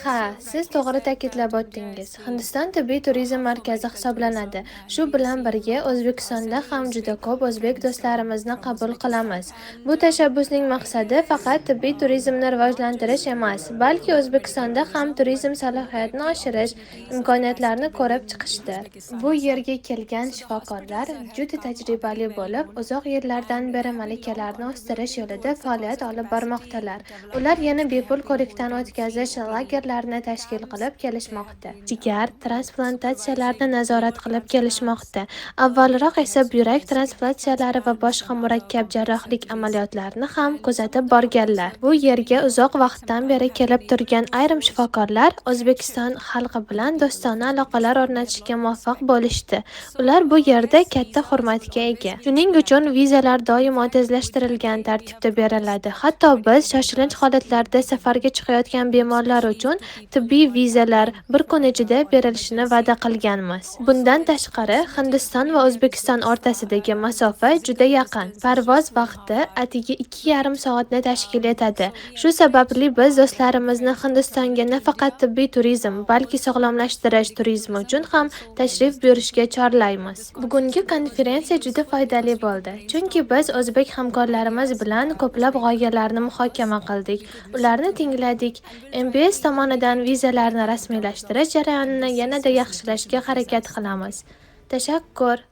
Ha, siz to'g'ri ta'kidlab o'tdingiz. Hindiston tibbiy turizm markazi hisoblanadi. Shu bilan birga O'zbekistonda ham juda ko'p o'zbek do'stlarimizni qabul qilamiz. Bu tashabbusning maqsadi faqat tibbiy turizmni rivojlantirish emas, balki O'zbekistonda ham turizm salohiyatini oshirish imkoniyatlarini ko'rib chiqishdir. Bu yerga kelgan shifokorlar juda tajribali bo'lib, uzoq yillardan beri malakalarni o'stirish yo'lida faoliyat olib bormoqdalar. Ular yana bepul ko'rikdan o'tkazish lagerlarini tashkil qilib kelishmoqda. Jigar transplantatsiyalarini nazorat qilib kelishmoqda. Avvalroq esa buyrak transplantatsiyalari va boshqa murakkab jarrohlik amaliyotlarini ham kuzatib borganlar. Bu yerga uzoq vaqtdan beri kelib turgan ayrim shifokorlar O'zbekiston xalqi bilan do'stona aloqalar o'rnatishga muvaffaq bo'lishdi. Ular bu yerda katta hurmatga ega. Shuning uchun vizalar doimo tezlashtirilgan tartibda beriladi. Hatto biz shoshilinch holatlarda safarga chiqayotgan bemorlar uchun tibbiy vizalar bir kun ichida berilishini va'da qilganmiz. Bundan tashqari, Hindiston va O'zbekiston o'rtasidagi masofa juda yaqin. Parvoz vaqti atigi 2,5 soatni tashkil etadi. Shu sababli biz do'stlarimizni Hindistonga nafaqat tibbiy turizm, balki sog'lomlashtirish turizmi uchun ham tashrif buyurishga chorlaymiz. Bugungi konferensiya juda foydali bo'ldi, chunki biz o'zbek hamkorlarimiz bilan ko'plab g'oyalarni muhokama qildik, ularni tingladik. MBS tomonidan vizalarni rasmiylashtirish jarayonini yanada yaxshilashga harakat qilamiz. Tashakkur.